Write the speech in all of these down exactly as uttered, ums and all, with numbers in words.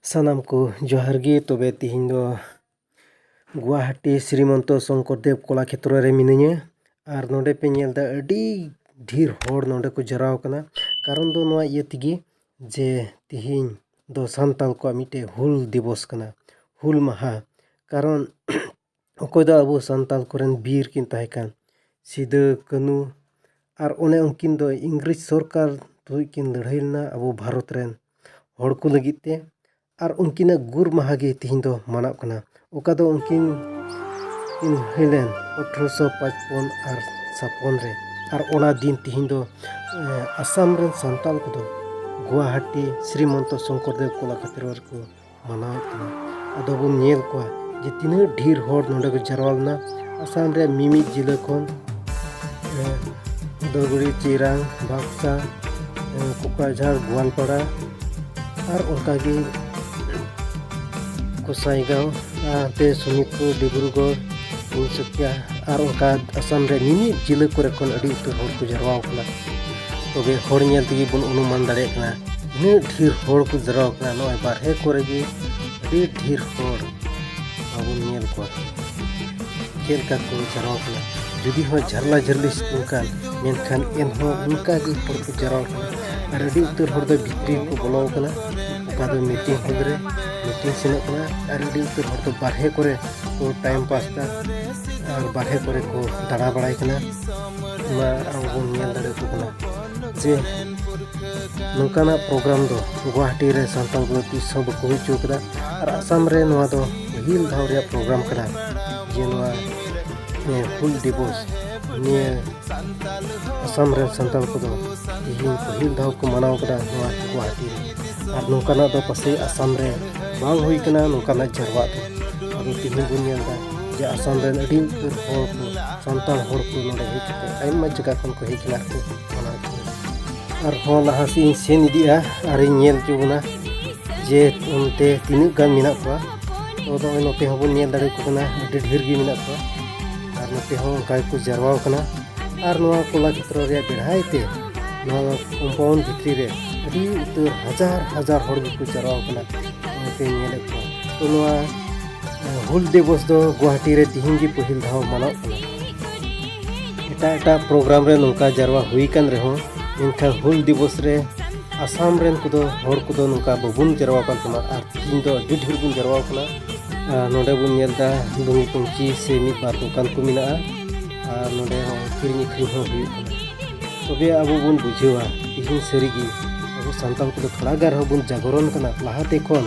ᱥᱟᱱᱟᱢ ᱠᱚ ᱡᱚᱦᱟᱨ ᱜᱮ᱾ ᱛᱚᱵᱮ ᱛᱤᱦᱤᱧ ᱫᱚ ᱜᱩᱣᱟᱦᱟᱴᱤ ᱥᱨᱤᱢᱚᱱᱛᱚ ᱥᱚᱝᱠᱚᱨ ᱫᱮᱵ ᱠᱚᱞᱟ ᱠᱷᱮᱛᱨᱚ ᱨᱮ ᱢᱤᱱᱟᱹᱧᱟ᱾ ᱟᱨ ᱱᱚᱰᱮ ᱯᱮ ᱧᱮᱞ ᱮᱫᱟ, ᱟᱹᱰᱤ ᱰᱷᱮᱨ ᱦᱚᱲ ᱱᱚᱰᱮ ᱠᱚ ᱡᱟᱣᱨᱟ ᱟᱠᱟᱱᱟ᱾ ᱠᱟᱨᱚᱱ ᱫᱚ ᱱᱚᱣᱟ ᱤᱭᱟᱹ ᱛᱮᱜᱮ ᱡᱮ ᱛᱤᱦᱤᱧ ᱫᱚ ᱥᱟᱱᱛᱟᱲ ᱠᱚᱣᱟᱜ ᱢᱤᱫᱴᱮᱡ ᱦᱩᱞ ᱫᱤᱵᱚᱥ ᱠᱟᱱᱟ, ᱦᱩᱞ ᱢᱟᱦᱟ᱾ ᱠᱟᱨᱚᱱ ᱚᱠᱚᱭ ᱫᱚ ᱟᱵᱚ ᱥᱟᱱᱛᱟᱲ ᱠᱚᱨᱮᱱ ᱵᱤᱨ ᱠᱤᱱ ᱛᱟᱦᱮᱸ ᱠᱟᱱ, ᱥᱤᱫᱟᱹ, ᱠᱟᱹᱱᱩ, ᱟᱨ ᱚᱱᱮ ᱩᱱᱠᱤᱱ ᱫᱚ ᱤᱝᱨᱮᱡᱽ ᱥᱚᱨᱠᱟᱨ ᱛᱩᱞᱩᱡ ᱠᱤᱱ ᱞᱟᱹᱲᱦᱟᱹᱭ ᱞᱮᱱᱟ ᱟᱵᱚ ᱵᱷᱟᱨᱚᱛ ᱨᱮᱱ ᱦᱚᱲ ᱠᱚ ᱞᱟᱹᱜᱤᱫ ᱛᱮ᱾ ᱟᱨ ᱩᱱᱠᱤᱱᱟᱜ ᱜᱩᱨ ᱢᱟᱦᱟ ᱜᱮ ᱛᱤᱦᱤᱧ ᱫᱚ ᱢᱟᱱᱟᱣ ᱠᱟᱱᱟ, ᱚᱠᱟ ᱫᱚ ᱩᱱᱠᱤᱱ ᱠᱤᱱ ᱦᱩᱭ ᱞᱮᱱ ᱟᱴᱷᱨᱚᱥᱚ ᱯᱟᱸᱪᱯᱚᱱ ᱟᱨ ᱪᱷᱟᱯᱚᱱ ᱨᱮ᱾ ᱟᱨ ᱚᱱᱟ ᱫᱤᱱ ᱛᱤᱦᱤᱧ ᱫᱚ, ᱮ, ᱟᱥᱟᱢ ᱨᱮᱱ ᱥᱟᱱᱛᱟᱲ ᱠᱚᱫᱚ ᱜᱩᱣᱟᱦᱟᱴᱤ ᱥᱨᱤᱢᱚᱱᱛᱚ ᱥᱚᱝᱠᱚᱨ ᱫᱮᱵ ᱠᱚᱞᱟ ᱠᱷᱮᱛᱨᱚ ᱨᱮᱠᱚ ᱢᱟᱱᱟᱣᱮᱫ ᱠᱟᱱᱟ᱾ ᱟᱫᱚ ᱵᱚᱱ ᱧᱮᱞ ᱠᱚᱣᱟ ᱡᱮ ᱛᱤᱱᱟᱹᱜ ᱰᱷᱮᱨ ᱦᱚᱲ ᱱᱚᱰᱮ ᱠᱚ ᱡᱟᱨᱣᱟ ᱞᱮᱱᱟ᱾ ᱟᱥᱟᱢ ᱨᱮᱭᱟᱜ ᱢᱤᱢᱤᱫ ᱡᱤᱞᱟᱹ ᱠᱷᱚᱱ, ᱮ, ᱫᱚᱜᱲᱤ, ᱪᱤᱨᱟᱝ, ᱵᱟᱠᱥᱟ, ᱮ, ᱠᱚᱠᱲᱟᱡᱷᱟᱲ, ᱜᱳᱣᱟᱞᱯᱟᱲᱟ, ᱟᱨ ᱚᱱᱠᱟᱜᱮ ᱠᱚᱥᱟᱭᱜᱟᱸᱣ, ᱟᱨ ᱦᱟᱱᱛᱮ ᱥᱳᱱᱤᱛᱯᱩᱨ, ᱰᱤᱵᱽᱨᱩᱜᱚᱲ, ᱛᱤᱱᱥᱩᱠᱤᱭᱟ, ᱟᱨ ᱚᱱᱠᱟ ᱟᱥᱟᱢ ᱨᱮ ᱢᱤᱢᱤᱫ ᱡᱤᱞᱟᱹ ᱠᱚᱨᱮ ᱠᱷᱚᱱ ᱟᱹᱰᱤ ᱩᱛᱟᱹᱨ ᱦᱚᱲ ᱠᱚ ᱡᱟᱨᱣᱟ ᱟᱠᱟᱱᱟ᱾ ᱛᱚᱵᱮ ᱦᱚᱲ ᱧᱮᱞ ᱛᱮᱜᱮ ᱵᱚᱱ ᱚᱱᱩᱢᱟᱱ ᱫᱟᱲᱮᱭᱟᱜ ᱠᱟᱱᱟ, ᱩᱱᱟᱹᱜ ᱰᱷᱮᱨ ᱦᱚᱲ ᱠᱚ ᱡᱟᱨᱣᱟ ᱟᱠᱟᱱᱟ᱾ ᱱᱚᱜᱼᱚᱭ ᱵᱟᱨᱦᱮ ᱠᱚᱨᱮ ᱜᱮ ᱟᱹᱰᱤ ᱰᱷᱮᱨ ᱦᱚᱲ ᱵᱟᱵᱚᱱ ᱧᱮᱞ ᱠᱚᱣᱟ᱾ ᱪᱮᱫ ᱞᱮᱠᱟ ᱠᱚ ᱡᱟᱨᱣᱟ ᱠᱟᱱᱟ, ᱡᱩᱫᱤ ᱦᱚᱸ ᱡᱷᱟᱨᱞᱟ ᱡᱷᱟᱹᱨᱞᱤ ᱥᱤᱛᱩᱝ ᱠᱟᱱ, ᱢᱮᱱᱠᱷᱟᱱ ᱮᱱᱦᱚᱸ ᱚᱱᱠᱟ ᱜᱮ ᱦᱚᱲ ᱠᱚ ᱡᱟᱨᱣᱟ ᱠᱟᱱᱟ᱾ ᱟᱨ ᱟᱹᱰᱤ ᱩᱛᱟᱹᱨ ᱦᱚᱲ ᱫᱚ ᱵᱷᱤᱛᱨᱤ ᱠᱚ ᱵᱚᱞᱚ ᱟᱠᱟᱱᱟ, ᱚᱠᱟ ᱫᱚ ᱢᱤᱴᱤᱝ ᱦᱚᱞ ᱨᱮ ᱢᱤᱴᱤᱝ ᱥᱮᱱᱚᱜ ᱠᱟᱱᱟ᱾ ᱟᱨ ᱟᱹᱰᱤ ᱩᱛᱟᱹᱨ ᱦᱚᱲ ᱫᱚ ᱵᱟᱨᱦᱮ ᱠᱚᱨᱮ ᱠᱚ ᱴᱟᱭᱤᱢ ᱯᱟᱥ ᱮᱫᱟ ᱟᱨ ᱵᱟᱨᱦᱮ ᱠᱚᱨᱮ ᱠᱚ ᱫᱟᱬᱟ ᱵᱟᱲᱟᱭ ᱠᱟᱱᱟ᱾ ᱚᱱᱟ ᱟᱵᱚ ᱵᱚᱱ ᱧᱮᱞ ᱫᱟᱲᱮᱭᱟᱠᱚ ᱠᱟᱱᱟ ᱡᱮ ᱱᱚᱝᱠᱟᱱᱟᱜ ᱯᱨᱳᱜᱨᱟᱢ ᱫᱚ ᱜᱩᱣᱟᱦᱟᱴᱤ ᱨᱮ ᱥᱟᱱᱛᱟᱲ ᱠᱚᱫᱚ ᱛᱤᱥ ᱦᱚᱸ ᱵᱟᱠᱚ ᱦᱩᱭ ᱦᱚᱪᱚ ᱠᱟᱫᱟ᱾ ᱟᱨ ᱟᱥᱟᱢ ᱨᱮ ᱱᱚᱣᱟ ᱫᱚ ᱯᱟᱹᱦᱤᱞ ᱫᱷᱟᱣ ᱨᱮᱭᱟᱜ ᱯᱨᱳᱜᱨᱟᱢ ᱠᱟᱱᱟ ᱡᱮ ᱱᱚᱣᱟ, ᱮ, ᱦᱩᱞ ᱫᱤᱵᱚᱥ ᱱᱤᱭᱟᱹ ᱟᱥᱟᱢ ᱨᱮᱱ ᱥᱟᱱᱛᱟᱲ ᱠᱚᱫᱚ ᱛᱮᱦᱮᱧ ᱯᱟᱹᱦᱤᱞ ᱫᱷᱟᱣ ᱠᱚ ᱢᱟᱱᱟᱣ ᱠᱟᱫᱟ ᱱᱚᱣᱟ ᱜᱩᱣᱟᱦᱟᱴᱤ ᱨᱮ᱾ ᱟᱨ ᱱᱚᱝᱠᱟᱱᱟᱜ ᱫᱚ ᱯᱟᱥᱮᱡ ᱟᱥᱟᱢ ᱨᱮ ᱵᱟᱝ ᱦᱩᱭ ᱠᱟᱱᱟ ᱱᱚᱝᱠᱟᱱᱟᱜ ᱡᱟᱨᱣᱟᱜ ᱫᱚ᱾ ᱟᱫᱚ ᱛᱮᱦᱮᱧ ᱵᱚᱱ ᱧᱮᱞ ᱮᱫᱟ ᱡᱮ ᱟᱥᱟᱢ ᱨᱮᱱ ᱟᱹᱰᱤ ᱩᱛᱟᱹᱨ ᱦᱚᱲ ᱠᱚ, ᱥᱟᱱᱛᱟᱲ ᱦᱚᱲ ᱠᱚ ᱱᱚᱰᱮ ᱦᱮᱡ ᱠᱟᱛᱮ ᱟᱭᱢᱟ ᱡᱟᱭᱜᱟ ᱠᱷᱚᱱ ᱠᱚ ᱦᱮᱡ ᱠᱟᱱᱟ ᱠᱚ ᱢᱟᱱᱟᱣ ᱠᱟᱱᱟ᱾ ᱟᱨᱦᱚᱸ ᱞᱟᱦᱟ ᱥᱮᱫ ᱤᱧ ᱥᱮᱱ ᱤᱫᱤᱜᱼᱟ ᱟᱨᱤᱧ ᱧᱮᱞ ᱦᱚᱪᱚ ᱵᱚᱱᱟ ᱡᱮ ᱚᱱᱛᱮ ᱛᱤᱱᱟᱹᱜ ᱜᱟᱱ ᱢᱮᱱᱟᱜ ᱠᱚᱣᱟ᱾ ᱛᱚ ᱱᱚᱜᱼᱚᱭ ᱱᱚᱛᱮ ᱦᱚᱸᱵᱚᱱ ᱧᱮᱞ ᱫᱟᱲᱮᱭᱟᱠᱚ ᱠᱟᱱᱟ, ᱟᱹᱰᱤ ᱰᱷᱮᱨ ᱜᱮ ᱢᱮᱱᱟᱜ ᱠᱚᱣᱟ᱾ ᱟᱨ ᱱᱚᱛᱮ ᱦᱚᱸ ᱚᱱᱠᱟ ᱜᱮᱠᱚ ᱡᱟᱨᱣᱟ ᱟᱠᱟᱱᱟ᱾ ᱟᱨ ᱱᱚᱣᱟ ᱠᱚᱞᱟ ᱠᱷᱮᱛᱨᱚ ᱨᱮᱭᱟᱜ ᱵᱮᱲᱦᱟᱭ ᱛᱮ ᱱᱚᱣᱟ ᱠᱚᱢᱯᱟᱣᱩᱱᱰ ᱵᱷᱤᱛᱨᱤ ᱨᱮ ᱟᱹᱰᱤ ᱩᱛᱟᱹᱨ ᱦᱟᱡᱟᱨ ᱦᱟᱡᱟᱨ ᱦᱚᱲ ᱜᱮᱠᱚ ᱡᱟᱨᱣᱟ ᱟᱠᱟᱱᱟ᱾ ᱱᱚᱜᱼᱚᱭ ᱯᱮ ᱧᱮᱞᱮᱫ ᱠᱚᱣᱟ᱾ ᱛᱚ ᱱᱚᱣᱟ ᱦᱩᱞ ᱫᱤᱵᱚᱥ ᱫᱚ ᱜᱩᱣᱟᱦᱟᱴᱤ ᱨᱮ ᱛᱤᱦᱤᱧ ᱜᱮ ᱯᱟᱹᱦᱤᱞ ᱫᱷᱟᱣ ᱢᱟᱱᱟᱣ ᱠᱟᱱᱟ᱾ ᱮᱴᱟᱜ ᱮᱴᱟᱜ ᱯᱨᱳᱜᱨᱟᱢ ᱨᱮ ᱱᱚᱝᱠᱟ ᱡᱟᱨᱣᱟ ᱦᱩᱭ ᱟᱠᱟᱱ ᱨᱮᱦᱚᱸ, ᱢᱮᱱᱠᱷᱟᱱ ᱦᱩᱞ ᱫᱤᱵᱚᱥ ᱨᱮ ᱟᱥᱟᱢ ᱨᱮᱱ ᱠᱚᱫᱚ, ᱦᱚᱲ ᱠᱚᱫᱚ ᱱᱚᱝᱠᱟ ᱵᱟᱵᱚᱱ ᱡᱟᱨᱣᱟ ᱟᱠᱟᱱ ᱛᱟᱦᱮᱱᱟ᱾ ᱟᱨ ᱛᱤᱦᱤᱧ ᱫᱚ ᱟᱹᱰᱤ ᱰᱷᱮᱨ ᱵᱚᱱ ᱡᱟᱨᱣᱟ ᱟᱠᱟᱱᱟ᱾ ᱟᱨ ᱱᱚᱰᱮ ᱵᱚᱱ ᱧᱮᱞ ᱮᱫᱟ ᱞᱩᱝᱜᱤ ᱯᱟᱹᱧᱪᱤ ᱥᱮ ᱢᱤᱫ ᱵᱟᱨ ᱫᱚᱠᱟᱱ ᱠᱚ ᱢᱮᱱᱟᱜᱼᱟ᱾ ᱟᱨ ᱱᱚᱰᱮ ᱦᱚᱸ ᱠᱤᱨᱤᱧ ᱟᱹᱠᱷᱨᱤᱧ ᱦᱚᱸ ᱦᱩᱭᱩᱜ ᱠᱟᱱᱟ᱾ ᱛᱚᱵᱮ ᱟᱵᱚ ᱵᱚᱱ ᱵᱩᱡᱷᱟᱹᱣᱟ, ᱛᱤᱦᱤᱧ ᱥᱟᱹᱨᱤᱜᱮ ᱟᱵᱚ ᱥᱟᱱᱛᱟᱲ ᱠᱚᱫᱚ ᱛᱷᱚᱲᱟ ᱜᱟᱱ ᱨᱮᱦᱚᱸ ᱵᱚᱱ ᱡᱟᱜᱚᱨᱚᱱ ᱠᱟᱱᱟ ᱞᱟᱦᱟᱛᱮ ᱠᱷᱚᱱ,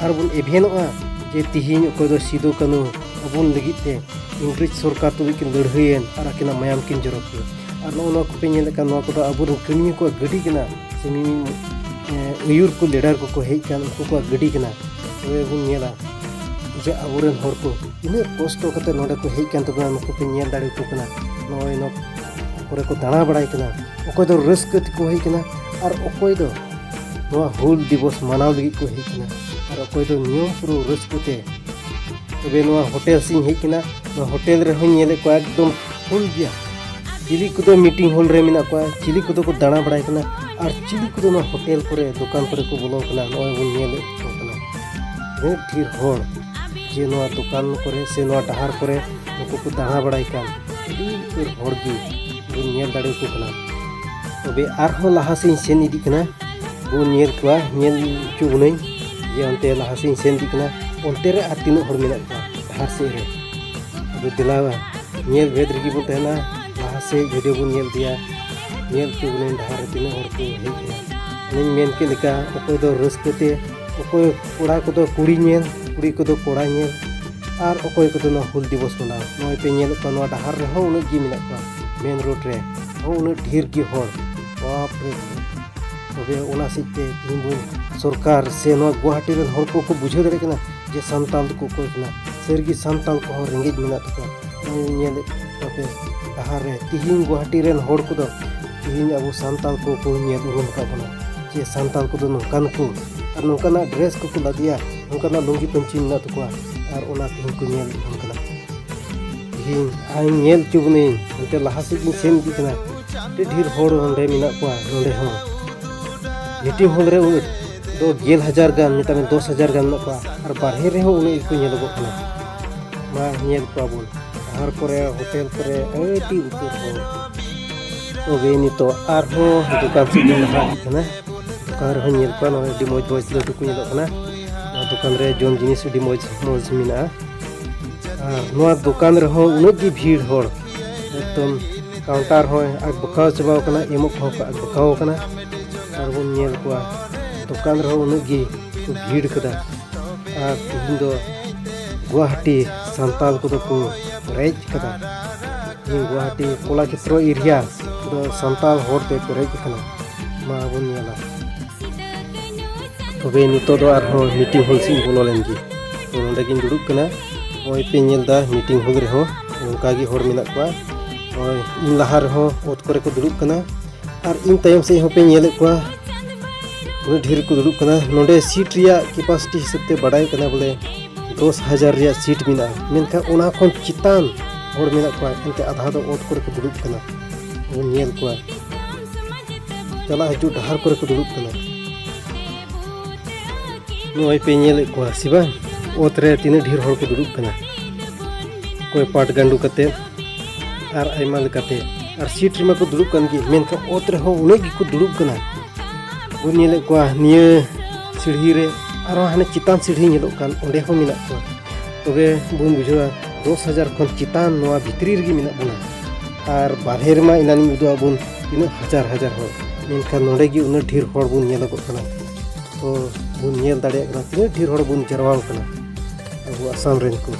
ᱟᱨ ᱵᱚᱱ ᱮᱵᱷᱮᱱᱚᱜᱼᱟ ᱡᱮ ᱛᱤᱦᱤᱧ ᱚᱠᱚᱭ ᱫᱚ ᱥᱤᱫᱩ ᱠᱟᱹᱱᱦᱩ ᱟᱵᱚ ᱞᱟᱹᱜᱤᱫ ᱛᱮ ᱤᱝᱨᱮᱡᱽ ᱥᱚᱨᱠᱟᱨ ᱛᱩᱞᱩᱡ ᱠᱤᱱ ᱞᱟᱹᱲᱦᱟᱹᱭᱮᱱ ᱟᱨ ᱟᱹᱠᱤᱱᱟᱜ ᱢᱟᱭᱟᱢ ᱠᱤᱱ ᱡᱚᱨᱚ ᱠᱮᱫ᱾ ᱟᱨ ᱱᱚᱜᱼᱚ ᱱᱚᱣᱟ ᱠᱚᱯᱮ ᱧᱮᱞᱮᱫ ᱠᱟᱱ, ᱱᱚᱣᱟ ᱠᱚᱫᱚ ᱟᱵᱚᱨᱮᱱ ᱠᱟᱹᱢᱤᱭᱟᱹ ᱠᱚᱣᱟᱜ ᱜᱟᱹᱰᱤ ᱠᱟᱱᱟ, ᱥᱮ ᱢᱤᱢᱤ, ᱮ, ᱟᱹᱭᱩᱨ ᱠᱚ, ᱞᱤᱰᱟᱨ ᱠᱚᱠᱚ ᱦᱮᱡ ᱠᱟᱱ, ᱩᱱᱠᱩ ᱠᱚᱣᱟᱜ ᱜᱟᱹᱰᱤ ᱠᱟᱱᱟ᱾ ᱛᱚᱵᱮ ᱵᱚᱱ ᱧᱮᱞᱟ ᱡᱮ ᱟᱵᱚᱨᱮᱱ ᱦᱚᱲ ᱠᱚ ᱛᱤᱱᱟᱹᱜ ᱠᱚᱥᱴᱚ ᱠᱟᱛᱮ ᱱᱚᱰᱮ ᱠᱚ ᱦᱮᱡ ᱠᱟᱱ ᱛᱟᱵᱚᱱᱟ, ᱱᱩᱠᱩ ᱯᱮ ᱧᱮᱞ ᱫᱟᱲᱮᱭᱟᱠᱚ ᱠᱟᱱᱟ᱾ ᱱᱚᱜᱼᱚᱭ ᱱᱚᱣᱟ ᱠᱚᱨᱮ ᱠᱚ ᱫᱟᱬᱟ ᱵᱟᱲᱟᱭ ᱠᱟᱱᱟ᱾ ᱚᱠᱚᱭ ᱫᱚ ᱨᱟᱹᱥᱠᱟᱹ ᱛᱮᱠᱚ ᱦᱮᱡ ᱠᱟᱱᱟ, ᱟᱨ ᱚᱠᱚᱭ ᱫᱚ ᱱᱚᱣᱟ ᱦᱩᱞ ᱫᱤᱵᱚᱥ ᱢᱟᱱᱟᱣ ᱞᱟᱹᱜᱤᱫ ᱠᱚ ᱦᱮᱡ ᱠᱟᱱᱟ, ᱟᱨ ᱚᱠᱚᱭ ᱫᱚ ᱱᱤᱭᱚᱢ ᱯᱩᱨᱟᱹ ᱨᱟᱹᱥᱠᱟᱹ ᱛᱮ᱾ ᱛᱚᱵᱮ ᱱᱚᱣᱟ ᱦᱳᱴᱮᱞ ᱥᱮᱫ ᱤᱧ ᱦᱮᱡ ᱠᱟᱱᱟ, ᱱᱚᱣᱟ ᱦᱳᱴᱮᱞ ᱨᱮᱦᱚᱸᱧ ᱧᱮᱞᱮᱫ ᱠᱚᱣᱟ ᱮᱠᱫᱚᱢ ᱯᱷᱩᱞ ᱜᱮᱭᱟ᱾ ᱪᱤᱞᱤ ᱠᱚᱫᱚ ᱢᱤᱴᱤᱝ ᱦᱚᱞ ᱨᱮ ᱢᱮᱱᱟᱜ ᱠᱚᱣᱟ, ᱪᱤᱞᱤ ᱠᱚᱫᱚ ᱠᱚ ᱫᱟᱬᱟ ᱵᱟᱲᱟᱭ ᱠᱟᱱᱟ, ᱟᱨ ᱪᱤᱞᱤ ᱠᱚᱫᱚ ᱱᱚᱣᱟ ᱦᱳᱴᱮᱞ ᱠᱚᱨᱮ, ᱫᱚᱠᱟᱱ ᱠᱚᱨᱮ ᱠᱚ ᱵᱚᱞᱚ ᱠᱟᱱᱟ᱾ ᱱᱚᱜᱼᱚᱭ ᱵᱚᱱ ᱧᱮᱞᱮᱫ ᱠᱚ ᱠᱟᱱᱟ, ᱩᱱᱟᱹᱜ ᱰᱷᱮᱨ ᱦᱚᱲ ᱡᱮ ᱱᱚᱣᱟ ᱫᱚᱠᱟᱱ ᱠᱚᱨᱮ ᱥᱮ ᱱᱚᱣᱟ ᱰᱟᱦᱟᱨ ᱠᱚᱨᱮ ᱱᱩᱠᱩ ᱠᱚ ᱫᱟᱬᱟ ᱵᱟᱲᱟᱭ ᱠᱟᱱ, ᱟᱹᱰᱤ ᱩᱛᱟᱹᱨ ᱦᱚᱲ ᱜᱮ ᱵᱚᱱ ᱧᱮᱞ ᱫᱟᱲᱮᱭᱟᱠᱚ ᱠᱟᱱᱟ᱾ ᱛᱚᱵᱮ ᱟᱨᱦᱚᱸ ᱞᱟᱦᱟ ᱥᱮᱫ ᱤᱧ ᱥᱮᱱ ᱤᱫᱤᱜ ᱠᱟᱱᱟ, ᱵᱚᱱ ᱧᱮᱞ ᱠᱚᱣᱟ, ᱧᱮᱞ ᱦᱚᱪᱚ ᱵᱚᱱᱟᱹᱧ ᱡᱮ ᱚᱱᱛᱮ ᱞᱟᱦᱟ ᱥᱮᱫ ᱤᱧ ᱥᱮᱱ ᱤᱫᱤᱜ ᱠᱟᱱᱟ, ᱚᱱᱛᱮ ᱨᱮ ᱟᱨ ᱛᱤᱱᱟᱹᱜ ᱦᱚᱲ ᱢᱮᱱᱟᱜ ᱠᱚᱣᱟ ᱰᱟᱦᱟᱨ ᱥᱮᱫ ᱨᱮ᱾ ᱟᱫᱚ ᱫᱮᱞᱟᱣᱟ, ᱧᱮᱞ ᱵᱷᱮᱫ ᱨᱮᱜᱮ ᱵᱚᱱ ᱛᱟᱦᱮᱱᱟ, ᱞᱟᱦᱟ ᱥᱮᱫ ᱵᱷᱤᱰᱤᱭᱳ ᱵᱚᱱ ᱧᱮᱞ ᱤᱫᱤᱭᱟ, ᱧᱮᱞ ᱦᱚᱪᱚ ᱵᱚᱱᱟᱹᱧ ᱰᱟᱦᱟᱨ ᱨᱮ ᱛᱤᱱᱟᱹᱜ ᱦᱚᱲ ᱠᱚ ᱦᱮᱡ ᱠᱟᱱᱟ᱾ ᱚᱱᱮᱧ ᱢᱮᱱ ᱠᱮᱫ ᱞᱮᱠᱟ, ᱚᱠᱚᱭ ᱫᱚ ᱨᱟᱹᱥᱠᱟᱹ ᱛᱮ, ᱚᱠᱚᱭ ᱠᱚᱲᱟ ᱠᱚᱫᱚ ᱠᱩᱲᱤ ᱧᱮᱞ, ᱠᱩᱲᱤ ᱠᱚᱫᱚ ᱠᱚᱲᱟ ᱧᱮᱞ, ᱟᱨ ᱚᱠᱚᱭ ᱠᱚᱫᱚ ᱱᱚᱣᱟ ᱦᱩᱞ ᱫᱤᱵᱚᱥ ᱢᱟᱱᱟᱣ᱾ ᱱᱚᱜᱼᱚᱭ ᱯᱮ ᱧᱮᱞᱮᱫ ᱠᱚᱣᱟ, ᱱᱚᱣᱟ ᱰᱟᱦᱟᱨ ᱨᱮᱦᱚᱸ ᱩᱱᱟᱹᱜ ᱜᱮ ᱢᱮᱱᱟᱜ ᱠᱚᱣᱟ, ᱢᱮᱱ ᱨᱳᱰ ᱨᱮ ᱦᱚᱸ ᱩᱱᱟᱹᱜ ᱰᱷᱮᱨ ᱜᱮ ᱦᱚᱲ᱾ ᱵᱟᱯ ᱨᱮ! ᱛᱚᱵᱮ ᱚᱱᱟ ᱥᱮᱫ ᱛᱮ ᱛᱤᱦᱤᱧ ᱵᱚᱱ ᱥᱚᱨᱠᱟᱨ ᱥᱮ ᱱᱚᱣᱟ ᱜᱩᱣᱟᱦᱟᱴᱤ ᱨᱮᱱ ᱦᱚᱲ ᱠᱚᱠᱚ ᱵᱩᱡᱷᱟᱹᱣ ᱫᱟᱲᱮᱭᱟᱜ ᱠᱟᱱᱟ ᱡᱮ ᱥᱟᱱᱛᱟᱲ ᱫᱚᱠᱚ ᱚᱠᱚᱭ ᱠᱟᱱᱟ᱾ ᱥᱟᱹᱨᱤᱜᱮ ᱥᱟᱱᱛᱟᱲ ᱠᱚᱦᱚᱸ ᱨᱮᱸᱜᱮᱡ ᱢᱮᱱᱟᱜ ᱛᱟᱠᱚᱣᱟ᱾ ᱱᱚᱜᱼᱚᱭ ᱧᱮᱞᱮᱫ ᱠᱚᱣᱟᱯᱮ ᱰᱟᱦᱟᱨ ᱨᱮ, ᱛᱤᱦᱤᱧ ᱜᱩᱣᱟᱦᱟᱴᱤ ᱨᱮᱱ ᱦᱚᱲ ᱠᱚᱫᱚ ᱛᱤᱦᱤᱧ ᱟᱵᱚ ᱥᱟᱱᱛᱟᱲ ᱠᱚᱠᱚ ᱧᱮᱞ ᱩᱨᱩᱢ ᱟᱠᱟᱫ ᱵᱚᱱᱟ ᱡᱮ ᱥᱟᱱᱛᱟᱲ ᱠᱚᱫᱚ ᱱᱚᱝᱠᱟᱱ ᱠᱚ, ᱟᱨ ᱱᱚᱝᱠᱟᱱᱟᱜ ᱰᱨᱮᱥ ᱠᱚᱠᱚ ᱞᱟᱫᱮᱭᱟ, ᱱᱚᱝᱠᱟᱱᱟᱜ ᱞᱩᱝᱜᱤ ᱯᱟᱹᱧᱪᱤ ᱢᱮᱱᱟᱜ ᱛᱟᱠᱚᱣᱟ, ᱟᱨ ᱚᱱᱟ ᱛᱤᱦᱤᱧ ᱠᱚ ᱧᱮᱞ ᱩᱨᱩᱢ ᱠᱟᱱᱟ᱾ ᱛᱤᱦᱤᱧ ᱟᱧ ᱧᱮᱞ ᱦᱚᱪᱚ ᱵᱚᱱᱟᱹᱧ, ᱚᱱᱛᱮ ᱞᱟᱦᱟ ᱥᱮᱫ ᱤᱧ ᱥᱮᱱ ᱤᱫᱤᱜ ᱠᱟᱱᱟ᱾ ᱟᱹᱰᱤ ᱰᱷᱮᱨ ᱦᱚᱲ ᱱᱚᱸᱰᱮ ᱢᱮᱱᱟᱜ ᱠᱚᱣᱟ, ᱱᱚᱸᱰᱮ ᱦᱚᱸ ᱢᱤᱴᱤᱝ ᱦᱚᱞ ᱨᱮ ᱩᱱᱟᱹᱜ ᱫᱚ ᱜᱮᱞ ᱦᱟᱡᱟᱨ ᱜᱟᱱ, ᱢᱮᱛᱟᱜ ᱢᱮ ᱫᱚᱥ ᱦᱟᱡᱟᱨ ᱜᱟᱱ ᱢᱮᱱᱟᱜ ᱠᱚᱣᱟ, ᱟᱨ ᱵᱟᱨᱦᱮ ᱨᱮᱦᱚᱸ ᱩᱱᱟᱹᱜ ᱜᱮᱠᱚ ᱧᱮᱞᱚᱜᱚᱜ ᱠᱟᱱᱟ᱾ ᱢᱟ ᱧᱮᱞ ᱠᱚᱣᱟ ᱵᱚᱱ, ᱰᱟᱦᱟᱨ ᱠᱚᱨᱮ, ᱦᱳᱴᱮᱞ ᱠᱚᱨᱮ ᱟᱹᱰᱤ ᱩᱛᱟᱹᱨ ᱦᱚᱲ᱾ ᱛᱚᱵᱮ ᱱᱤᱛᱚᱜ ᱟᱨᱦᱚᱸ ᱫᱚᱠᱟᱱ ᱥᱮᱫ ᱵᱚᱱ ᱞᱟᱦᱟ ᱤᱫᱤᱜ ᱠᱟᱱᱟ᱾ ᱫᱚᱠᱟᱱ ᱨᱮᱦᱚᱸ ᱧᱮᱞ ᱠᱚᱣᱟ, ᱱᱚᱜᱼᱚᱭ ᱟᱹᱰᱤ ᱢᱚᱡᱽ ᱢᱚᱡᱽ ᱞᱟᱹᱰᱩ ᱠᱚ ᱧᱮᱞᱚᱜ ᱠᱟᱱᱟ᱾ ᱱᱚᱣᱟ ᱫᱚᱠᱟᱱ ᱨᱮ ᱡᱚᱢ ᱡᱤᱱᱤᱥ ᱟᱹᱰᱤ ᱢᱚᱡᱽ ᱢᱚᱡᱽ ᱢᱮᱱᱟᱜᱼᱟ᱾ ᱟᱨ ᱱᱚᱣᱟ ᱫᱚᱠᱟᱱ ᱨᱮᱦᱚᱸ ᱩᱱᱟᱹᱜ ᱜᱮ ᱵᱷᱤᱲ ᱦᱚᱲ, ᱮᱠᱫᱚᱢ ᱠᱟᱣᱩᱱᱴᱟᱨ ᱦᱚᱸ ᱟᱠᱵᱟᱠᱟᱣ ᱪᱟᱵᱟᱣ ᱠᱟᱱᱟ, ᱮᱢᱚᱜ ᱠᱚᱦᱚᱸ ᱠᱚ ᱟᱠᱵᱟᱠᱟᱣ ᱠᱟᱱᱟ᱾ ᱟᱨ ᱵᱚᱱ ᱧᱮᱞ ᱠᱚᱣᱟ, ᱫᱚᱠᱟᱱ ᱨᱮᱦᱚᱸ ᱩᱱᱟᱹᱜ ᱜᱮ ᱠᱚ ᱵᱷᱤᱲ ᱠᱟᱫᱟ᱾ ᱟᱨ ᱛᱮᱦᱮᱧ ᱫᱚ ᱜᱩᱣᱟᱦᱟᱴᱤ ᱥᱟᱱᱛᱟᱞ ᱠᱚᱫᱚ ᱠᱚ ᱯᱮᱨᱮᱡ ᱠᱟᱫᱟ᱾ ᱛᱮᱦᱮᱧ ᱜᱩᱣᱟᱦᱟᱴᱤ ᱠᱚᱞᱟᱠᱷᱮᱛᱨᱚ ᱮᱨᱤᱭᱟ ᱫᱚ ᱥᱟᱱᱛᱟᱞ ᱦᱚᱲ ᱛᱮ ᱯᱮᱨᱮᱡ ᱟᱠᱟᱱᱟ᱾ ᱢᱟ ᱵᱚᱱ ᱧᱮᱞᱟ᱾ ᱛᱚᱵᱮ ᱱᱤᱛᱚᱜ ᱫᱚ ᱟᱨᱦᱚᱸ ᱢᱤᱴᱤᱝ ᱦᱚᱞ ᱥᱮᱫ ᱤᱧ ᱵᱚᱞᱚ ᱞᱮᱱ ᱜᱮ᱾ ᱛᱚ ᱱᱚᱸᱰᱮ ᱜᱤᱧ ᱫᱩᱲᱩᱵ ᱠᱟᱱᱟ᱾ ᱱᱚᱜᱼᱚᱭ ᱯᱮ ᱧᱮᱞ ᱮᱫᱟ, ᱢᱤᱴᱤᱝ ᱦᱚᱞ ᱨᱮᱦᱚᱸ ᱚᱱᱠᱟ ᱜᱮ ᱦᱚᱲ ᱢᱮᱱᱟᱜ ᱠᱚᱣᱟ᱾ ᱱᱚᱜᱼᱚᱭ ᱤᱧ ᱞᱟᱦᱟ ᱨᱮᱦᱚᱸ ᱚᱛ ᱠᱚᱨᱮ ᱠᱚ ᱫᱩᱲᱩᱵ ᱠᱟᱱᱟ, ᱟᱨ ᱤᱧ ᱛᱟᱭᱚᱢ ᱥᱮᱫ ᱦᱚᱸ ᱯᱮ ᱧᱮᱞᱮᱫ ᱠᱚᱣᱟ, ᱩᱱᱟᱹᱜ ᱰᱷᱮᱨ ᱠᱚ ᱫᱩᱲᱩᱵ ᱠᱟᱱᱟ᱾ ᱱᱚᱸᱰᱮ ᱥᱤᱴ ᱨᱮᱭᱟᱜ ᱠᱮᱯᱟᱥᱤᱴᱤ ᱦᱤᱥᱟᱹᱵ ᱛᱮ ᱵᱟᱰᱟᱭ ᱠᱟᱱᱟ ᱵᱚᱞᱮ ᱫᱚᱥ ᱦᱟᱡᱟᱨ ᱨᱮᱭᱟᱜ ᱥᱤᱴ ᱢᱮᱱᱟᱜᱼᱟ, ᱢᱮᱱᱠᱷᱟᱱ ᱚᱱᱟ ᱠᱷᱚᱱ ᱪᱮᱛᱟᱱ ᱦᱚᱲ ᱢᱮᱱᱟᱜ ᱠᱚᱣᱟ, ᱮᱱᱛᱮ ᱟᱫᱷᱟ ᱫᱚ ᱚᱛ ᱠᱚᱨᱮ ᱠᱚ ᱫᱩᱲᱩᱵ ᱠᱟᱱᱟ᱾ ᱵᱚᱱ ᱧᱮᱞ ᱠᱚᱣᱟ, ᱪᱟᱞᱟᱜ ᱦᱤᱡᱩᱜ ᱰᱟᱦᱟᱨ ᱠᱚᱨᱮ ᱠᱚ ᱫᱩᱲᱩᱵ ᱠᱟᱱᱟ᱾ ᱱᱚᱜᱼᱚᱭ ᱯᱮ ᱧᱮᱞᱮᱫ ᱠᱚᱣᱟ ᱥᱮ ᱵᱟᱝ, ᱚᱛ ᱨᱮ ᱛᱤᱱᱟᱹᱜ ᱰᱷᱮᱨ ᱦᱚᱲ ᱠᱚ ᱫᱩᱲᱩᱵ ᱠᱟᱱᱟ, ᱚᱠᱚᱭ ᱯᱟᱴ ᱜᱟᱸᱰᱩ ᱠᱟᱛᱮ ᱟᱨ ᱟᱭᱢᱟ ᱞᱮᱠᱟᱛᱮ᱾ ᱟᱨ ᱥᱤᱴ ᱨᱮᱢᱟ ᱠᱚ ᱫᱩᱲᱩᱵ ᱠᱟᱱ ᱜᱮ, ᱢᱮᱱᱠᱷᱟᱱ ᱚᱛ ᱨᱮᱦᱚᱸ ᱩᱱᱟᱹᱜ ᱜᱮᱠᱚ ᱫᱩᱲᱩᱵ ᱠᱟᱱᱟ᱾ ᱵᱚᱱ ᱧᱮᱞᱮᱫ ᱠᱚᱣᱟ, ᱱᱤᱭᱟᱹ ᱥᱤᱲᱦᱤ ᱨᱮ ᱟᱨᱦᱚᱸ ᱦᱟᱱᱮ ᱪᱮᱛᱟᱱ ᱥᱤᱲᱦᱤ ᱧᱮᱞᱚᱜ ᱠᱟᱱ, ᱚᱸᱰᱮ ᱦᱚᱸ ᱢᱮᱱᱟᱜ ᱠᱚᱣᱟ᱾ ᱛᱚᱵᱮ ᱵᱚᱱ ᱵᱩᱡᱷᱟᱹᱣᱟ, ᱫᱚᱥ ᱦᱟᱡᱟᱨ ᱠᱷᱚᱱ ᱪᱮᱛᱟᱱ ᱱᱚᱣᱟ ᱵᱷᱤᱛᱨᱤ ᱨᱮᱜᱮ ᱢᱮᱱᱟᱜ ᱵᱚᱱᱟ᱾ ᱟᱨ ᱵᱟᱨᱦᱮ ᱨᱮᱢᱟ ᱮᱱᱟᱱᱤᱧ ᱩᱫᱩᱜ ᱟᱵᱚᱱ ᱛᱤᱱᱟᱹᱜ ᱦᱟᱡᱟᱨ ᱦᱟᱡᱟᱨ ᱦᱚᱲ, ᱢᱮᱱᱠᱷᱟᱱ ᱱᱚᱸᱰᱮ ᱜᱮ ᱩᱱᱟᱹᱜ ᱰᱷᱮᱨ ᱦᱚᱲ ᱵᱚᱱ ᱧᱮᱞᱚᱜᱚᱜ ᱠᱟᱱᱟ᱾ ᱛᱚ ᱵᱚᱱ ᱧᱮᱞ ᱫᱟᱲᱮᱭᱟᱜ ᱠᱟᱱᱟ ᱛᱤᱱᱟᱹᱜ ᱰᱷᱮᱨ ᱦᱚᱲ ᱵᱚᱱ ᱡᱟᱨᱣᱟ ᱠᱟᱱᱟ ᱟᱵᱚ ᱟᱥᱟᱢ ᱨᱮᱱ ᱠᱚ᱾